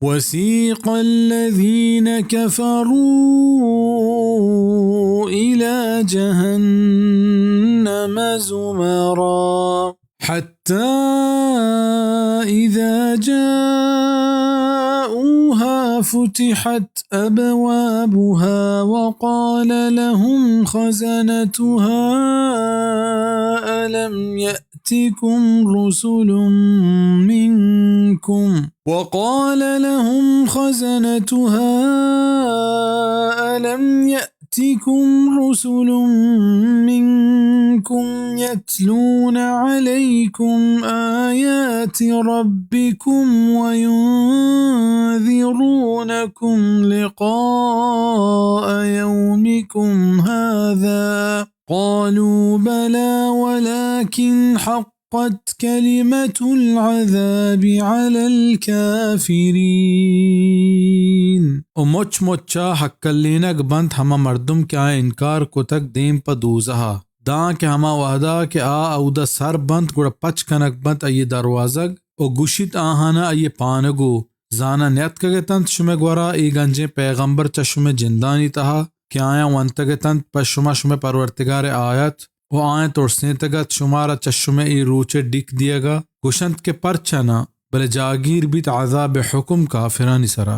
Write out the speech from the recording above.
وسيق الذين كفروا إلى جهنم زمرا حتى إذا جاءوها فتحت أبوابها وقال لهم خزنتها ألم يأتكم رسل منكم وقال لهم خزنتها ألم يأتكم رسل منكم يتلون عليكم آيات ربكم وينذرونكم لقاء يومكم هذا قالوا بلى ولكن حق حقت كلمة العذاب على الكافرين۔ و مچ مچا ہکلینگ بنت ہما مردم کہ آیاں انکار کتگ دیم پہ دوزہا، داں کہ ہما وہدا کہ آ اودا سر بنت گڑا پچ کنگ بنت آئی دروازگ و گوشیت آہانا آئی پانگو، زاناں نیاتکگ اتنت شمئے گورا اے گنجیں پیغمبر چہ شمئے جندانی تہا کہ آیاں ونتگ اتنت پہ شما شمئے پرورتگارئے آیت و آیاں ترسینتگ ات شمارا چہ شمئے اے روچئے ڈیک دیگا؟ گوشنت کہ پرچا نہ، بلے جاگیر بیت عذابئے حکم کافرانی سرا۔